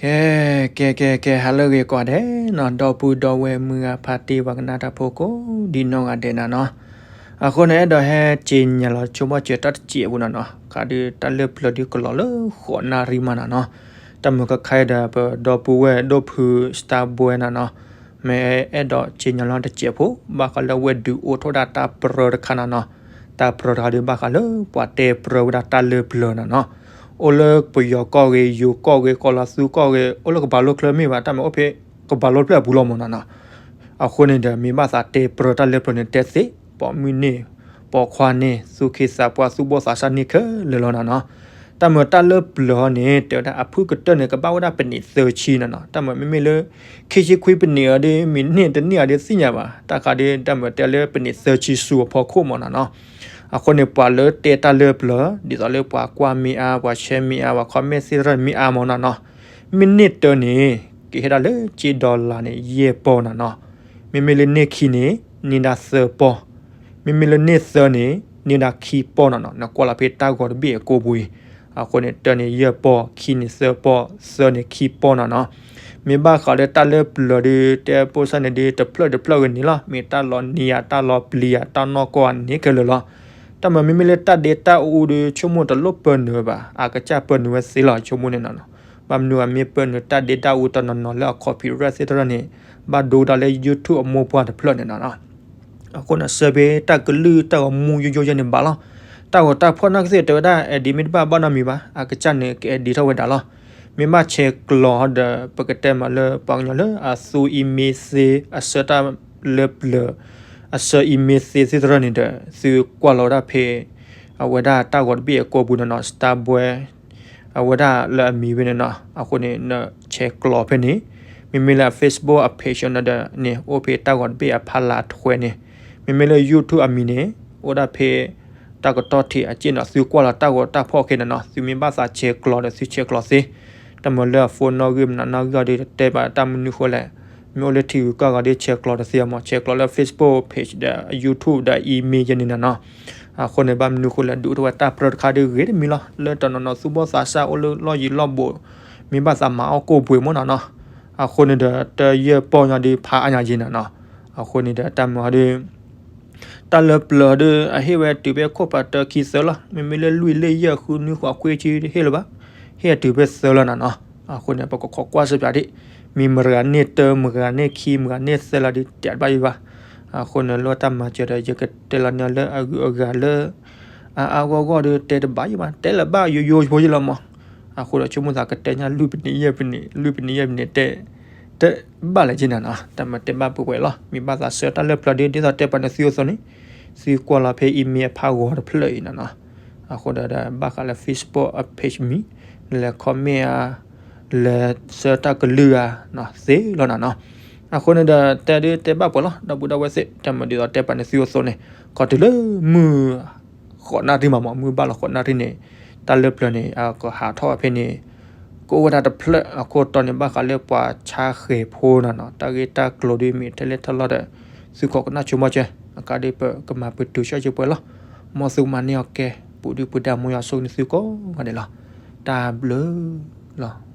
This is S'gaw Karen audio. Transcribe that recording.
ကဲ ကဲ ကဲ ကဲ ဟါလၢအဂ့ၤကိးဂၤဒဲးနီၤ, ဒီပုၢ်ဒီဝဲၢ်မုၢ်ဂၤဖါတံၢ်ပှၤကနၣ်တၢ်ဖိကိးဒံနီၢ်ဂၤဒဲးနၤနီၤ. အဃိန့ၣ် အဲၣ်ဒိးဟဲက့ၤညါလီၤဆိကမိၣ်စၢၤတၢ်တစဲးဖိနၤနီၤ, ခါဒုးတၢ်လၢပျၢၤဒုးကလီၤလၢဃိးနၣ်ရံၣ်မးနၤနီၤ. တၢ်မုာ်ခါခါအံၤဒီး ပဒီပုၢ်ဝဲၢ်ဒိၣ်ဖု Star Boy နၤနီၤ, မ့ၢ်အဲၣ်ဒိးက့ၤညါလီၤတစဲးဖိ ဘၣ်ဃးလၢအဝဲဒုးအိၣ်ထီၣ်ဝဲဒၣ်တၢ်ပြၢတခါနၤနီၤ. တၢ်ပြၢတခါဒုးဘၣ်ဃးလၢပှၤတဲပြၢဝဲဒၣ်တၢ်လၢပျၢၤနၤနီၤ. အိၣ်လၢပယီၤကီၢ်ဂ့ၤ, ယိၤကီၢ်ဂ့ၤ, ကီၤလၤသူကီၢ်ဂ့ၤ, အိၣ်လၢကဘၣ်လိချၢမ့ၢ်ဘၣ်, တၢ်မ့ၢ်အိၣ်ဖဲကဘၣ်လိဖျၢၣ်အပူၤလီၤမးနၤနီၤ. အဃိန့ၣ်ဒီး မ့ၢ်ဘၣ်သးတဲပြၢတၢ်လၢပျၢၤန့ၣ် တဲသ့, ပိာ်မုၣ်န့ၢ်ပိာ်ခွါန့ၢ် သူၣ်က့သးပှၢ် သူၣ်ဘီၣ်သးစၢ်န့ၢ်ခဲလၢာ်လီၤနၤနီၤ. တၢ်မ့ၢ်တၢ်လၢပျၢၤန့ၣ် တဲဝဲဒၣ်အဖုၣ်ကတၢၢ်န့ၣ် ကဘၣ်ဝဲဒၣ်ပနံးသၢဆံနၤနီၤ. တၢ်မ့ၢ်မ့မ့ၢ်လၢ ခံဆံခွံပနံးအီၤဒီး မ့ၢ်န့ၢ်တန့ၢ်အီၤဒီး သ့ၣ်ညါဘၣ်. တၢ်ခါဒုး တၢ်မ့ၢ်တဲလၢပနံးသၢဆံဆူအဖီခိၣ်မးနၤနီၤ. အဃိန့ၣ် ပှၤလၢတဲတၢ်လၢပျၢၤ ဒ်သိးလၢပှၤကွၢ်မ့ၢ်အါ, ပှၤ share မ့ၢ်အါ, ပှၤ comment သ့ၣ်တဖၣ်န့ၣ်မ့ၢ်အါမးနၤနီၤ. မ့ၢ်န့ၢ်တၢန့ၣ် ကဟ့ၣ်ဒၣ်လၢကၠ့ dollar န့ၣ် ယဲၢ်ပီၢ်နၤနီၤ. မ့မ့ၢ်လၢန့ၢ်ခံန့ၣ် န့ၢ်ဒၣ်သၢပီၢ်, မ့မ့ၢ်လၢန့ၢ်သၢန့ၣ် န့ၢ်ဒၣ်ခံပီၢ်နၤနီၤ. နကွၢ်လီၤဖဲတၢ်ဂီၤတဘ့ၣ်အကိာ်ပူၤအံၤ, အဃိန့ၣ် တၢန့ၣ်ယဲၢ်ပီၢ်, ခံန့ၣ်သၢပီၢ်, သၢန့ၣ်ခံပီၢ်နၤနီၤ. မ့ၢ်ဘၣ်ဃးလၢတၢ်လၢပျၢၤဒုး တဲပိၢ်စၢ်န့ၣ်ဒုး တဖျၢၣ်တဖျၢၣ်ဂ့ၤန့ၣ်လီၤ. မ့ၢ်တၢ်လီၤနံၤဧါ, တၢ်လီၤပျံၤဧါ, တၢ်နီၢ်ကီၢ်ဧါန့ၣ်ခဲလၢာ်လီၤ. တၢ်မ့ၢ်မ့မ့ၢ်လၢတၢ်ဒ့တၢ်အူဒုး ဆိကမိၣ်တလိၣ်ပၢနုာ်ဘၣ်, အကစၢ်ပၢနုာ်ဝဲသ့လီၤ ဆိကမိၣ်န့ၣ်နၤနီၤ. ဘၣ်မနုၤအမ့ၢ်ပၢနုာ်တၢ်ဒ့တၢ်အူတနီၤနီၤလၢအ copyright သ့ၣ်တဖၣ်န့ၣ် ဘၣ်ဒိဝဲဒၣ်လၢ YouTube အမိၢ်ပှၢ်တဖျၢၣ်န့ၣ်နၤနီၤ. အဃိန့ၣ် ဆှၢဖဲတၢ်ကလုၢ်တၢ်ဂီၤမူယိယိယဲန့ၣ်ဘၣ်လီၤ. တၢ်ဂီၤတၢ်ဖီၣ်နီၢ်ကသ့ၣ်တဲဝဲဒၣ် edit မ့ၢ်တဘၣ်ဘၣ်နီတမံၤဘၣ်, အကစၢ်န့ၣ် က edit ထီၣ်ဝဲဒၣ်လီၤ. မ့ၢ်ဘၣ်ဆဲးကျိးဒီး ပကတဲမးလၢပှၤကညီလၢအသူ email သ့ အဆှၢတၢ်လၢပျၢၤ အဆှၢ email သ့သ့ၣ်တဖၣ်န့ၣ်ဒီး သုကွၢ်လီၤဝဲဒၣ်ဖဲ အဝဲဒၣ်တၢ်ဂီၤတဘ့ၣ်အကိာ်ပူၤန့ၣ်နီၤ Star Boy အဝဲဒၣ်လၢအမံၤဝဲန့ၣ်နီၤ. အဃိန့ၣ် နဆဲးကျိးဖဲန့ၣ်, မ့မ့ၢ်လၢအ Facebook အ page န့ၣ်ဒီးန့ၣ် အိၣ်ဖဲတၢ်ဂီၤတဘ့ၣ်အဖီလာ်ထွဲန့ၣ်, မ့မ့ၢ်လၢ YouTube အမံၤန့ၣ် အိၣ်ဒၣ်ဖဲ တၢ်ကတီၢ်ထံးအစ့ၣ်နီၤ. သုကွၢ်လီၤတၢ်ဂီၤတၢ်ဖီၣ်ခဲန့ၣ်နီၤ, သုမ့ၢ်ဘၣ်သးဆဲးကျိးဒီးသုဆဲးကျိးသ့. တၢ်မ့ၢ်လၢအ phone နီၣ်ဂံၢ်မနုၤနီၣ်ဂံၢ်အီၤဒီး တဲဘၣ်တၢ်မနုၤဃိလဲၣ်, မ့ၢ်အိၣ်လၢထံဂုၤကီၢ်ဂၤဒီးဆဲးကျိးတသ့မး, ဆဲးကျိးလၢ Facebook page ဒီး YouTube ဒီး email ယဲန့ၣ်နၤနီၤ. အဃိန့ၣ် ဘၣ်မနုၤဃိလဲၣ် ဒုးအိၣ်ထီၣ်ဝဲတၢ်ပြၢတခါဒီးဂ့ၤတမံၤလီၤ. လၢတနီၤနီၤသူၣ်ဘီၣ်သးစၢ်အိၣ်လၢလီၢ်ယံၤလီၢ်ဘူး, မ့ၢ်ဘၣ်သးမၤအီၣ်ကိၣ်ပှ့ၤမ့ၢ်နၤနီၤ. အဃိန့ၣ်ဒီး တၢ်ယဲၢ်ပီၢ်ညါဒီးဖးအါညါယဲနၤနီၤ. အဃိန့ၣ်ဒီးတၢ်မ့ၢ်ဟီဒီး တၢ်လၢပျၢၤဒီးအဟ့ၣ်ဝဲတုၤဖဲခိၣ်ဖးတၢခံသၢလီၤ. မ့မ့ၢ်လၢလွံၢ်လၢယဲၢ်ဃုနွံဃိးခွံဆံတဟ့ၣ်လၢၤဘၣ်, ဟ့ၣ်တုၤဖဲသၢလီၤနၤနီၤ. အဃိန့ၣ် ပကခိးကွၢ်စၢၤပၠးဒံး, မ့ၢ်မတၤဂၤန့ၢ်တၢ မတၤဂၤန့ၢ်ခံ မတၤဂၤန့ၢ်သၢလီၤဒီး တၢ်တဘၣ်ယံၤဘၣ်. အဃိန့ၣ် လၢတၢ်မၤစၢၤဒီး ယကတဲလီၤန့ၢ်လၢအဂုၤအဂၤလၢ အါအါဂီၢ်ဂီၢ်ဒီး တဲတဘၣ်ယံၤဘၣ်, တဲလၢၤဘၣ်ယိယိဖိယံၤလီၤမး. အဃိဒီးဆိကမိၣ်သးကတဲညါ လွံၢ်ပနံးယဲၢ်ပနံး, လွံၢ်ပနံးယဲၢ်ပနံးတဲ တဘၣ်လၢၤက့နၤနီၤ. တၢ်မၤတဲဘၣ်ပှဲၤပှဲၤလီၤ. မ့ၢ်ဘၣ်သးဆှၢတၢ်လၢပျၢၤဒီး ဒ်သိးတဲပာ်န့ၣ်သုအိၣ်သိးန့ၣ်, သုကွၢ်လီၤဖဲ email အဖးဂီၤတဖျၢၣ်အံၤနၤနီၤ. အဃိဒီး ဘၣ်ဃးလၢ Facebook အ page မံၤ, နလဲၤ comment ဧါ, လဲၤဆှၢတၢ်ကလုၢ်ဧါ, သ့လီၤနၤနီၤ. အဃိန့ၣ်ဒီး တဲဒုးတဲဘၣ်ပှဲၤလီၤ. ဒီပုၢ်ဒီဝဲၢ်သ့ၣ် တၢ်မၤဒ်သိးတဲပာ်န့ၣ်သုအိၣ်သိးန့ၣ်, ခီတုၤလၢမုၢ် ဃိးနၣ်ရံၣ်မးမး, မုၢ်ဘၣ်လီၤဃိးနၣ်ရံၣ်န့ၣ် တၢ်လၢပျၢၤန့ၣ် အကဟးထီၣ်ဖဲန့ၣ် ကအိၣ်ဝဲဒၣ်တဖျၢၣ်. အခိၣ်တီန့ၣ် ဘၣ်ဃးလၢပှၤဆါဃဲၤဖိနၤနီၤ, တၢ်ဂ့ၢ်တၢ်ကျိၤဒုးမ့ၢ်ထဲလဲၣ်ထဲလဲၣ်ဒီး သုခိးကနၣ်ဆိကမိၣ်ကဲ, အကါဒုးပကမၤပတုာ်ဆှၢစ့ၢ်ပှဲၤလီၤ. မ်သုကမၤန့ၢ်အီၤကဲ ပူၤဒုပူၤဒါ မ်ယွၤဆိၣ်ဂ့ၤန့ၢ်သုကိးဂၤဒဲးလီၤ. တၢ်ဘျုးလီၤ.